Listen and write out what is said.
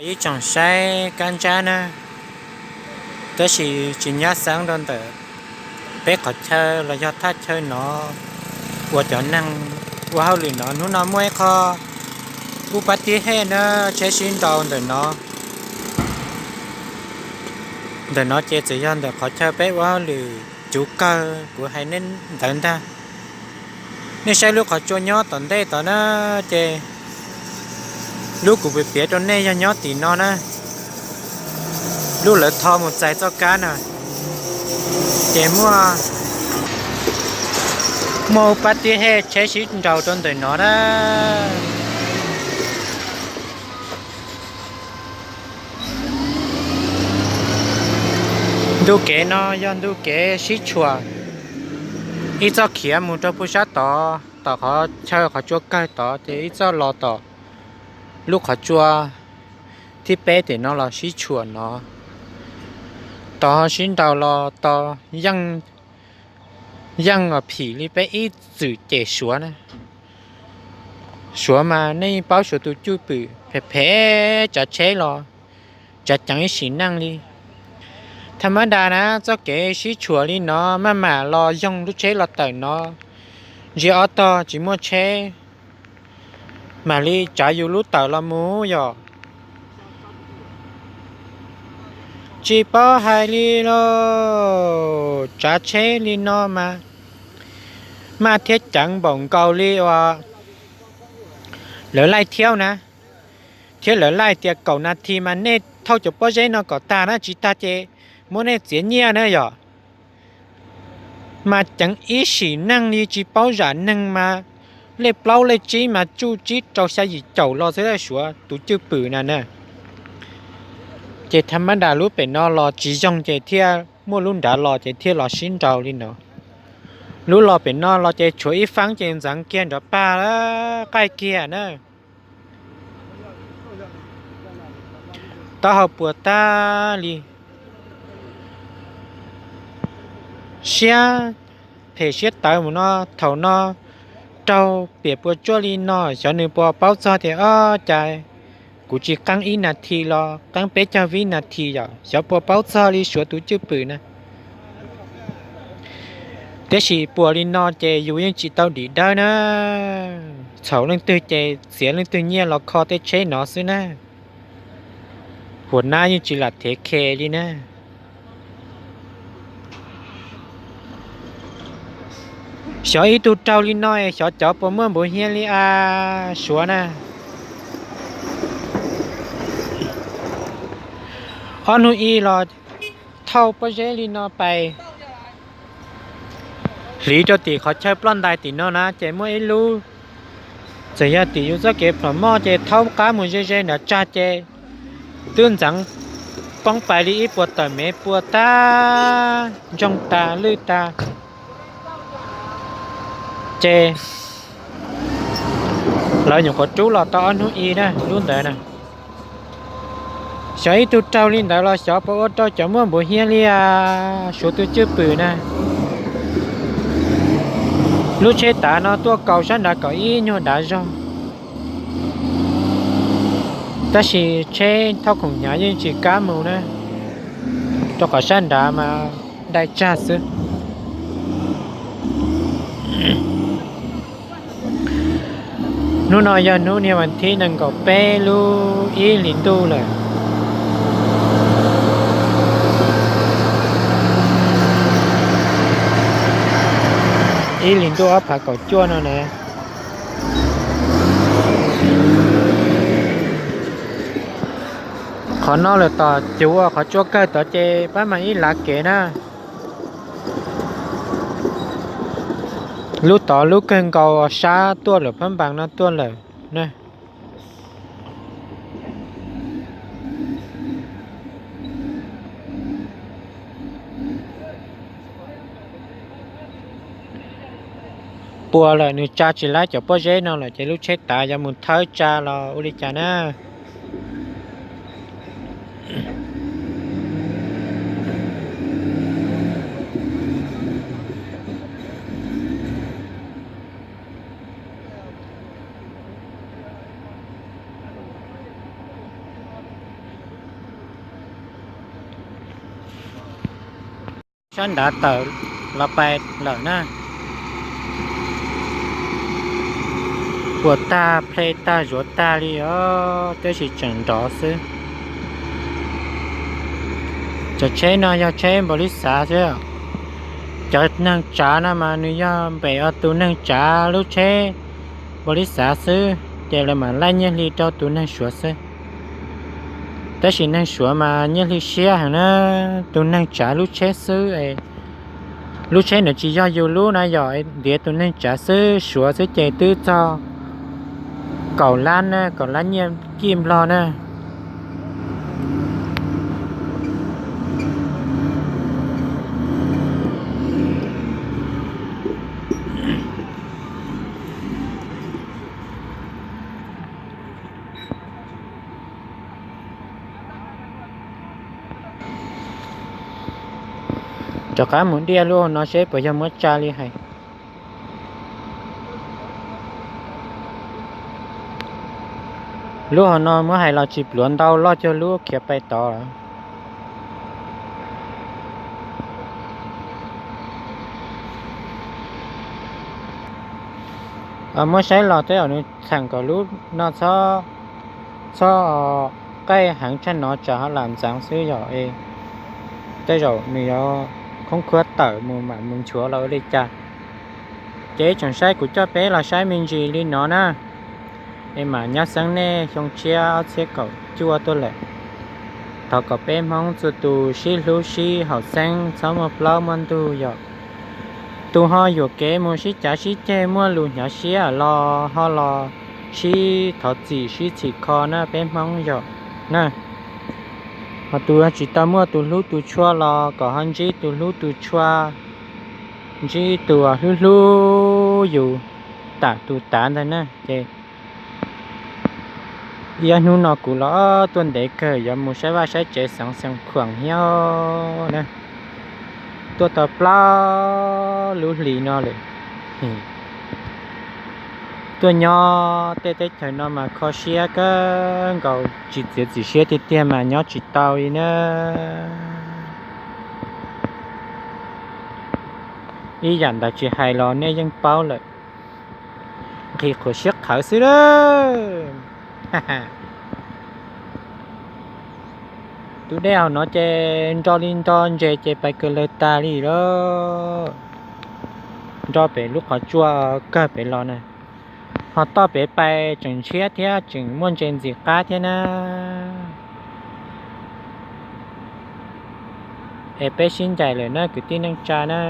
Ib tsoom saib kab ntsab na, tab sis tsis nyab xeeb rau ntawm peb qhov chaw los yog thaj chaw no uas cov neeg ua hauj lwm no. Hnub no muaj ib qho ub pab tib hej na, tsheb sib nraus ntawm no. Ntawm no ces txawm yog ntawm qhov chaw peb ua hauj lwm cuv kawg kuv hais nej ntawd ntag. Nej saib lub qhov tsua nyob tom ntej tod na, ces lub kuv piav piav rau nej yog nyob tim no na. Lub lawv tho mus txais txoj kab na, ces muaj, muaj ub pab tib hej tsheb sib nraus rau ntawm no na. Ntu kev no yog ntu kev sib tshuam, ib txoj khiav mus rau pem sab tod, tom qhov chaw qhov tsua kawg tod, ces ib txoj los tom lub qhov tsua thib peb tim no los sib tshuam no. Tod ho sib nraus los tod yeej, yeej phim li peb ib txwm cem Suav na. Suav mas nej paub Suav tus cwj pwm phem phem, tsav tsheb los tsav ceev ib sim neej li. Thaj mab das na, txoj kev sib tshuam li no maj mam los yoog lub tsheb los tawm no, ntsia ob tog tsis muaj tsheb, mam li tsav yus lub tawm los mus yom. Tsis paub hais li lauj, tsav tsheb li no mas maj thiab ceev npaum nkaus li uas lawv laij thiab na, thiab lawv laij tias kaum nas this mas nej thauj cov pob zeb no kom tag na, tsis tag ces muab nej txiav nyiaj na yom. Mas ceev ib sim neej li tsis paub zam neeg mas, lej plaub lej tsib mas tsuj tsib rau xya yim caum los xwb, Suav tus cwj pwm na na. Ces thaj mab das lub pem no los tsis yoog ces thiaj muaj lub nrad los ces thiaj los sib nraus li no. Lub los pem no los ces tshuav ib feeb ces ntxeev kiag nrov pag qaij kiag na. Taub hau puas tag li, siab phem siab tawv mus no. Thaum no raug piam puas tsuaj li no, xyov nws puas paub txog tias, o, cas kuv tsis qeeb ib nas this los qeeb peb caug vib nas this yom, xyov puas paub txog li Suav tus cwj pwm na. Tiam sis puas li no ces yus yeej tsis tau dim dawb na. Txhaum leej twg ces txiav leej twg nyiaj los kho tej tsheb no xwb na. Huas nab yeej tsis lam thev khe li na. Xyov ib tug raug li no es xyov cov puas muaj npuv hiab li a Suav na. Ob hnub ib los thauj pob zeb li no pais hliv rau tim qhov chaw ploj ntais tim no na ces muaj ib lub, txawm yog tim yus txoj kev plhom moj ces thaub qab mus ze ze nram tsag ces twb ntxeev poob pais li ib puas tawm mev puas tag, ntsoog tas lwj tas. Ces lawv nyuam qhuav rub los tau ob hnub ib na lub ntawd na. Xyov ib tug raug li ntawd los xyov puas ua rau cov muaj npuv hiab li a Suav tus cwj pwm na. Lub tsheb tav no tuaj kaus sab nrad kom ib nyuag dav zog, tab sis tsheb thauj khoom hnyav yeej tsis kam mus na, rau qhov sab nrad mas dai tsag xwb. Hnub no yog hnub niag vas thib nees nkaum peb lub ib hlis ntuj lawm. Ib hlis ntuj ob phav kaum cuaj no na. Qhov no lawm tom cuv uas qhov tsua kawg tod ces pab mam ib lav kev na. Lub tod lub kawg nkaus sab tuaj lawm phab npas no tuaj lawm na. Puas lawm nws tsa tsis laib cov pob zeb no lawm ces lub tsheb tav yuav mus thawb tsa los ua li cas na. Sab nrad tawm los pais lawm na. Puas tag, ple tag, zuav tag li os, tab sis tseem nrov xwb. Cov tsheb no yog tsheb npaum li xav xwb. Cov neeg tsav no mas nws yog npem tus neeg tsav lub tsheb npaum li xav xwb, ces lawv mam laij nyiaj hli rau tus neeg Suav xwb. Tab sis neeg Suav mas nyiaj hli siab heev na, tus neeg tsav lub tsheb xwb. Lub tsheb nws tsis yog yus lub na yom, ntiav tus neeg tsav xwb, Suav xwb ces twb txog kaum lab na, kaum lab nyiaj kij Nplog na. Rov qab mus diaj lub hauv no seb puas yog muab tsa li hais. Lub hauv no muab hais los tsis pluav ntau, loj cuag lub khiav pais tod lawm. Muab saib los tej zaum nws txheem kom lub no txhob qaij heev tshaj no tsam ho lam ntxeev xwb yom. Tej zaum nws yuav khoob khuab tawm mus mam mus nchuav los ua li cas. Ces tsoom saib, kuv coj peb los saib me ntsis li no na. Es mam nyob xeeb nej xyoo tshiab ob txhiab kaum cuaj tuaj lawm. Thov kom peb Hmoob txhua tus sib hlub sib haum xeeb, txhob muaj plaub muaj ntug yom. Tus ho yuam kev mus sib cav sib ceg muaj lus hnyav siab los ho los sib thov txim sib txhim kho na peb Hmoob yom na. Ho tus tsis tau muaj tus hlub tus tshua los kom ho ntsib tus hlub tus tshua, ntsib tus hlub hlub yus tam tus tav ntag na. Ces ib ob hnub no kuv los tuaj ntev kawg, yuav mus saib vaj saib tsev xeev Xeev Khuam thiab na. Tuaj tau plaub lub hlis no lawm. Tuaj nyob tej teb chaws no mas kho siab kawg nkaus, tsis txiav txim siab tiag tiag mas nyob tsis tau li na. Ib yam ntawd tsis hais los nej yeej paub lawm. Nqhis qhuav siab qhawv xwb lawm. Tus dej hauv no ces nro li nro ntses ces pais kawg lawg tas li lawm. Nro pem lub qhov tsua kawg pem los na. Ho toj pem pais tseem ntshiab thiab tseem muaj ntses ntxim qab thiab na. Es peb sib ncaim lawm na kwv tij neej tsa na.